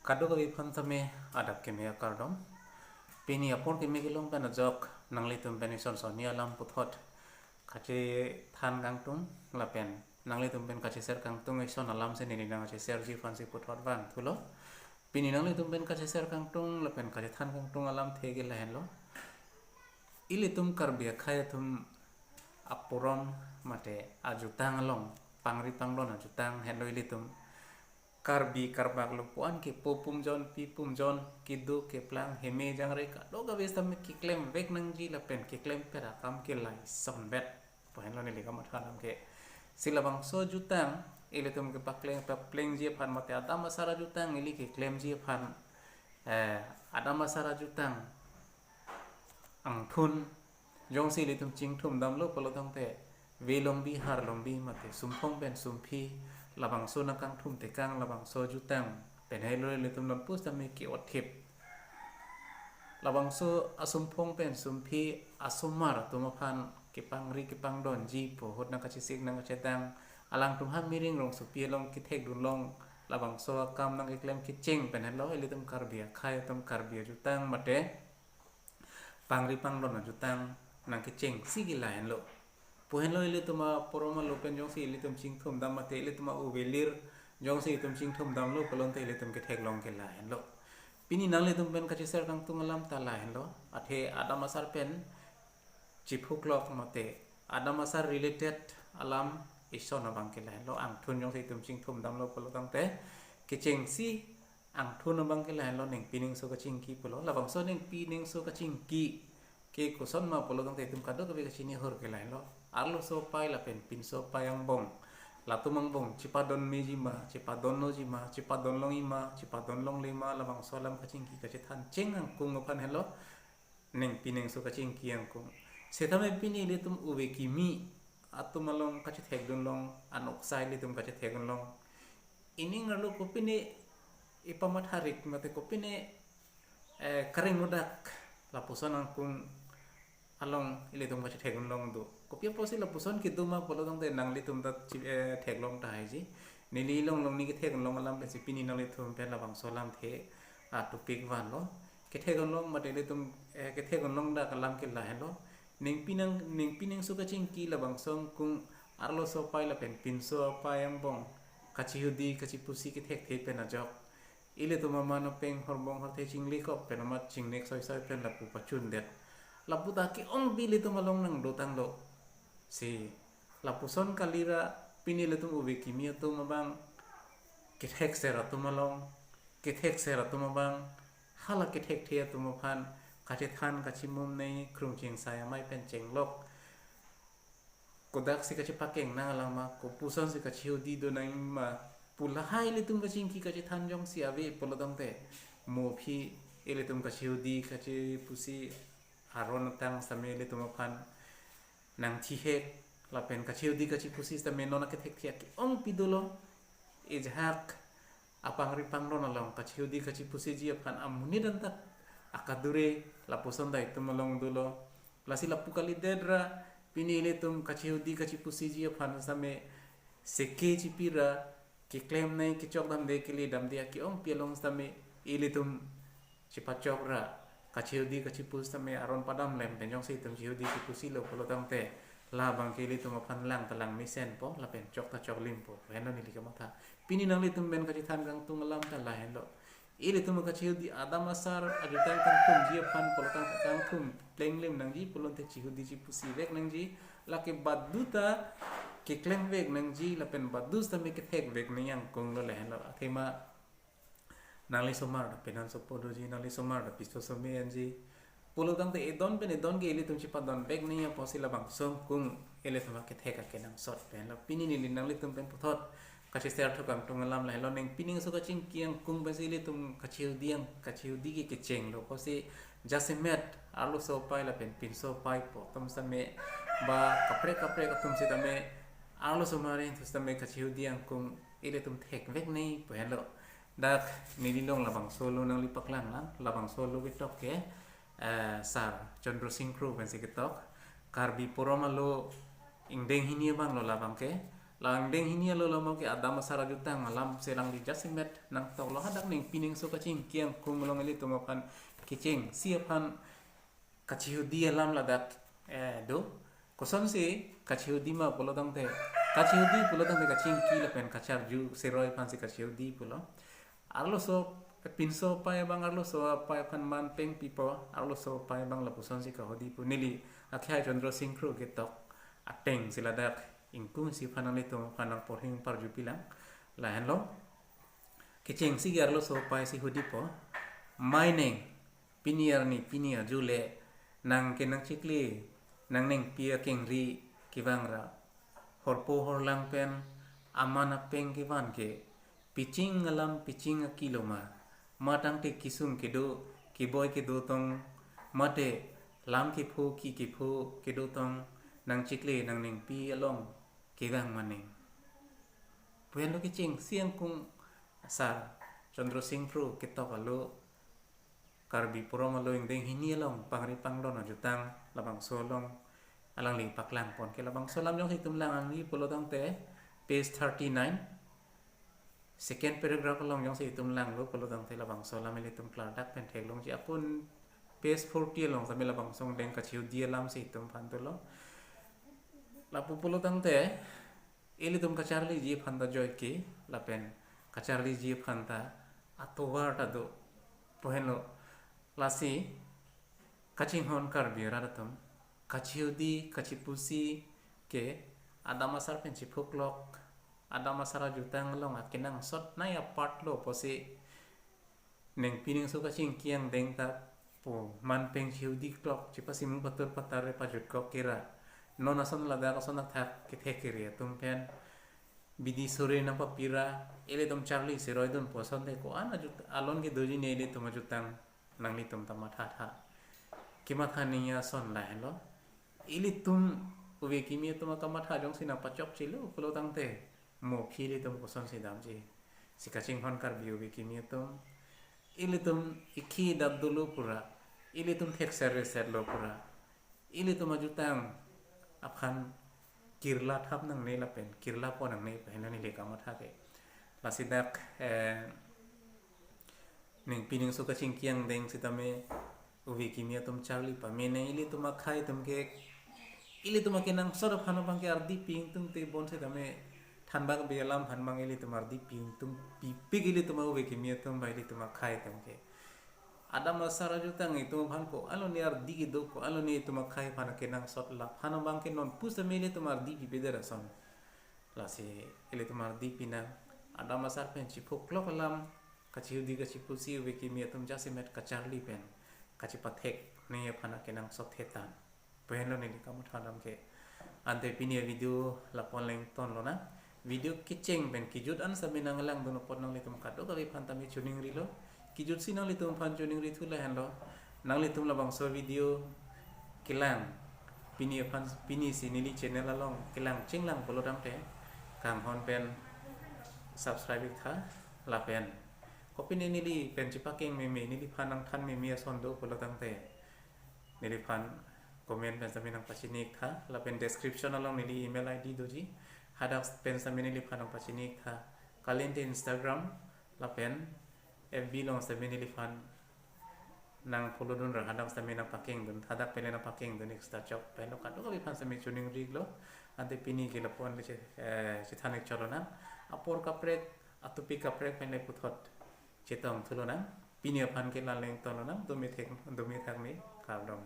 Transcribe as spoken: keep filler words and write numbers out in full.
Kadokave aphan tame adap keme akardom. Pini apor keme kelong pen ajok nanglitum pen ison sonni alam puthot kachethan kangtung lapen nanglitum pen kacheshare kangtung ison alam si neli nangkachesharji aphansi puthot vangthulo. Pini nanglitum pen kacheshare kangtung lapen kachethan kangtung alamthe ke lahenlo. Ilitum Karbi akhei atum aporom mate ajutang along, pangri pangdon ajutang henlo ilitum. Karbi Karbak lo pu-an kepo pumjon, pi pumjon, kedo keplang, heme jangre kadokave tame keklem vek nangji lapen keklem pera akam ke lason bet pu henlo neli kamatha alam ke. Si labangso ajutang ilitum kepakleng paplengji aphan mate adam asar ajutang ili keklemji aphan, eh, adam asar ajutang angthun jongsi ilitum chingthum damlo pulo tangte, ve longbi har longbi mate sumphong pen sumphi, labangso nangkangthum tekang labangso ajutang pen henlo ilitum non pusitame ke-othip. Labangso asumphong pen sumphi asomar atum aphan kepangri kepangdonji pu ahut nangkachesik nangkachedang alangtum ha miring rongsopi along kethekdun long labangso akam nangkeklem kecheng pen henlo ilitum Karbi akhei atum Karbi ajutang mate pangri pangdon ajutang nangkechengsi ke lahenlo. Pu henlo ilitum aporom alo pen jongsi ilitum chingthum dam mate ilitum a-uvelir jongsi itum chingthum damlo pulote ilitum ketheklong ke lahenlo. Pini nanglitum pen kacheshare kangtung alam ta lahenlo. Athe adam asar pen chiphuklok mate adam asar related alam ison abang ke lahenlo. Angthun jongsi itum chingthum damlo pulo tangte kechengsi angthun abang ke lahenlo ningpi ningso kachingki pulo. Labangso ningpi ningso kachingki ke koson ma pulo tangte itum kadokave kachini ahur ke lahenlo. Arloso apai lapen pinso apai angbong, latum angbong chepadon meji ma, chepadon noji ma, chepadon longji ma, chepadon longle ma, labangso alam kachingki kachethan cheng angkung aphan henlo ningpi ningso kachingki angkung. Setame pini ilitum uve kimi atum along kachethekdun long, anoksa ilitum kachethekdun long. Ining arlo kopine ipamatharik mate kopine, eh, kareng mudak lapuson angkung along ilitum kachethekdun long do. Kopi apotsi lapuson kedo ma pulo tangte nanglitum ta chi-, eh, theklong tahaiji. Neli along long neli kethekdun long alam pensi pini nanglitum pen labangso alamthe a-topic vanlo. Kethekdun long mate ilitum, eh, kethekdun long dak alam ke lahenlo. Ningpi nang, ningpi ningso kachingki labangso angkung arloso apai lapen pinso apai angbong kachihudi kachipusi kethekthe pen ajok ilitum aman apeng horbong horthe chinglekok pen amat chingnek soisoi pen lapu pachundet. Lapu ta ke-ongpi ilitum along nangdotanglo. Si lapuson kalira pini ilitum uve kimi atum abang kethekser atum along, kethekser atum abang hala kethekthe atum aphan kachethan kachimum nei krung chingsai amei pen chenglok. Kodaksi kachepakeng nang alam ma, kopusonsi kachihudi do nang ma pu lahai ilitum kachingki kachethan jongsi ave pulo tangte, mo aphi ilitum kachihudi kachipusi aron atang sitame ilitum aphan nangthihek lapen kachihudi kachipusi sitame non akethekthe ke-ongpi dolo. Ejahak apangri pangdon along kachihudi kachipusiji aphan amonit antak akadure lapuson ta itum along dolo. Lasi lapu kalidet ra pini ilitum kachihudi kachipusiji aphan sitame seke chipi ra keklem nei kechok damde kele damde ake-ongpi along sitame ilitum chepachok ra kachihudi kachipus sitame aron padam lem pen jongsi itum chihudi chipusilo pulo tangte labang ke ilitum aphan lang ta lang mesenpo lapen chok ta choklimpo henlo neli kamatha. Pini nanglitum pen kachethan kangtung alam ta lahenlo. Ilitum kachihudi adam asar ajutang kangthumji aphan pulo tangte kangthum plenglim nangji pulote chihudi chipusi vek nangji, lake badu ta keklem vek nangji lapen badu sitame kethek vek nangji angkung lo lahenlo. Athema nangli somar ta penan sopo doji, nangli somar ta piso some anji pulo tangte edon pen edon ke ilitum chepadon vek nangji apotsi labangso angkung ilitum akethek akenangsot pen lo. Pini neli nanglitum pen puthot kacheshare thu kangtung alam lahenlo, ningpi ningso kachingki angkung pensi ilitum kachihudi ang kachihudi ke kechenglo apotsi jasemet arloso apai lapen pinso apai po atum sitame ba kaprek kaprek atum sitame arloso mari thu sitame kachihudi angkung ilitum thek vek nei pu henlo. Dak neli along labangso alo nangli paklang lang, labangso alo ketok ke, eh, Sar Chandra Sing Kro pensi ketok. Karbi porom alo ingdeng hini abang lo labang ke. Lang deng hini alolo mo ke Adam asar ajutang alam si alangli jasemet nangtoklo. Hadak Nengpi Nengso kachingki angkung along ilitum aphan kechengsi aphan kachihudi alam ladak, eh, do. Kosonsi kachihudi ma pulo tangte, kachihudi pulo tangte kachingki lapen kacharju siroi aphansi kachihudi pulo. Arloso, pinso apei abang arloso apei aphan man peng pipo, arloso apei abang lapusonsi kahudi pu. Neli akhai Chandra Sing Kro ketok atengsi ladak ingkung isi aphan nanglitum aphan nangporhing parju pilang. Lahenlo, kechengsi ke arloso apei si hudipo. Mai neng, pini arni, pini ajo le, nang kenangchikli, nang Nengpi akengri kevang ra, horpo horlang pen aman apeng kevan ke, piching alam piching akilo ma, ma tangte kisung kedo, keboi kedo tong, mate lam kepho ki kepho kedo tong, nangchikli nang Nengpi along kevang ma neng. Pu henlo kechengsi angkung asar Chandra Sing Kro ketok alo, Karbi Purom alo ingdeng hini along pangri pangdon ajutang labangso along alangli paklang pon ke. Labangso alam jongsi itum lang-angji pulo tangte page thirty-nine, second paragraph along jongsi itum langlo pulo tangte labangso alam ilitum klardak pen theklongji. Apun page forty along sami labangso ingdeng kachihudi alam si itum aphan dolo. Lapu pulo tangte ilitum kacharliji aphan ta joike, lapen kacharliji aphan ta atovar ta do. Pu henlo, lasi kachinghon Karbi arat atum, kachihudi kachipusi ke Adam asar pen chiphuklok, Adam asar ajutang along akenangsot nei apart lo pusi Nengpi Nengso kachingki angdeng ta pu man peng chihudi klok, chipasi mung patur patar re pajutkok kira. Non ason ladak ason athak kethek kiri atum pen bidi sore nangpapi ra, ilitum charli siroi dun pu ason te ko-an ajut alon kedoji ne ilitum ajutang, nanglitum ta mathatha. Kematha nangji ason lahenlo. Ilitum ove kimi atum akamatha jongsi nangpachokchelo pulo tangte, mo aphi ilitum kosonsi damji? Si kachinghon Karbi ove kimi atum, ilitum ikhi dat dolo pura, ilitum thekser reser lo pura, ilitum ajutang aphan kirla thap nangne lapen kirla pon nangne pu henlo neli kamatha ke. Lasi dak, eh, Nengpi Nengso kachingki angdeng sitame ove kimi atum charli pame nang, ilitum akhei atum ke, ilitum akenangsot aphan abang ke ardi pi ingtungte bon sitame thanbak be alam aphan abang ilitum ardi pi ingtung pipik ilitum ove kimi atum ba ilitum akhei atum ke. Adam asar ajutang itum aphan ko-an lone ardi kedo, ko-an lone itum akhei aphan akenangsot laphan abang ke non pusitame ilitum ardi pipedet ason. Lasi ilitum ardi pinang, Adam asar pen chiphuklok alam, kachihudi kachipusi ove kimi atum jasemet kacharli pen kachipathek nangji aphan akenangsot thetan. Pu henlo neli kamatha dam ke. Ante pini avideo lapu-an le ingtonlonang. Video kecheng pen kejut an sami nanglang dun apot nanglitum kadokave aphan tame choningrilo. Kejutsi nanglitum aphan choningri thu lahenlo, nanglitum labangso video kelang, pini aphan, pini si neli channel along kelang chinglang pulo tangte, kanghon pen subscribe iktha, lapen kopine neli pen chepakeng meme, neliphan nangthan meme ason do pulo tangte, neliphan comment pen sami nangpachini iktha, lapen description along neli email I D doji, hadak pen sami neliphan nangpachini iktha. Kalite Instagram lapen F B along sami neliphan nangfollow dun ra, hadak sami nangpakeng dun, hadak pen le nangpakeng dun ik sita chok pen lo, kadokave aphan sami choningri iklo. Ante pini ke lapu-an le che-, eh, chethan ik chotlo nang. Apor kaprek, atopic kaprek pen le puthot chetong thulo nang. Pini aphan ke la le ingtonlo nang, dome thek, dome thakme, kardom.